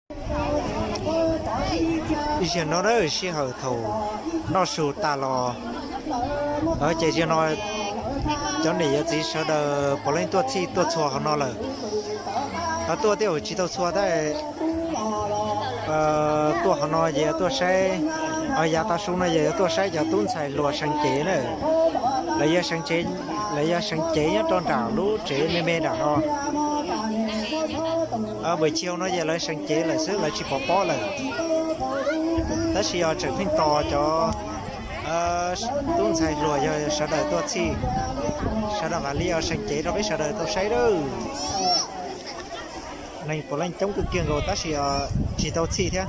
Ib zaug no na, sij hawm thaum noj su tas los, ces zaum no cov niam yawm txiv sawv daws puav leej tuaj txhij tuaj txhua hauv no lawm. Ho tuaj tej uas tsis tau txhua tab, tuaj hauv no ces yog tuaj saib, yav tav su no yog yuav tuaj saib cov tub ntxhais hluas seev cev na. Lawv yuav seev cev, lawv yuav seev cev nyob rau nram lub tsev me me nram no. Npawm chiv no ces lawv seev cev lawm xwb, lawv tsis pov pob lawm. Tab sis os tseem pheej tos cov tub ntxhais hluas yog sawv daws tuaj txhij, sawv daws mam li seev cev rau peb sawv daws tau saib lawm. Neeg puav leej coob kawg kiag nkaus tab sis os tsis tau txhij thiab.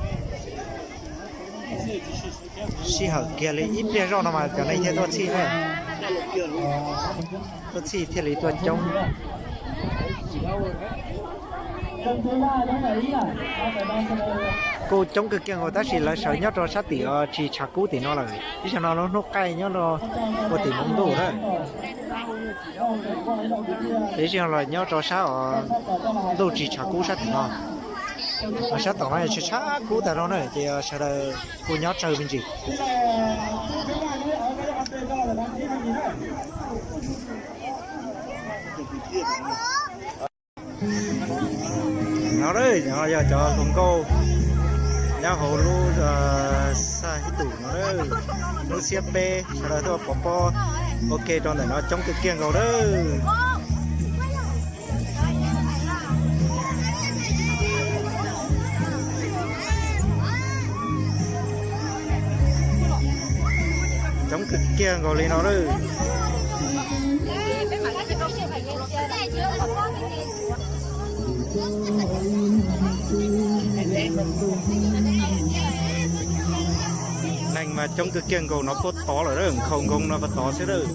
Sij hawm kiag li ib pliag zoj no mas cov neeg thiaj tuaj txhij na. Tuaj txhij thiaj li tuaj coob. Kuj coob kawg kiag nkaus tab sis lawv sawv nyob rau sab tim os tsis tshav kub tim no lawm, ib zaug no lub hnub qaij nyob rau ua tim hmoov ntuj na. Ces ib zaug los nyob rau sab os ntuj tsis tshav kub sab tim no. Sab tom no tshav tshav kub tag zog na ces sawv daws kuj nyob tsawg me ntsis. No, no yog cov hluas nkauj nyob hauv lub xaj ib tum no, lub xiab peb sawv daws tuaj pov pob ua ke rau ntawm no coob kawg kiag nkaus lawm. Coob kawg kiag nkaus li no lawm. Neeg mas coob kawg kiag nkaus no puag tod lawm, nkhaus nkoos no puag tod xwb lawm.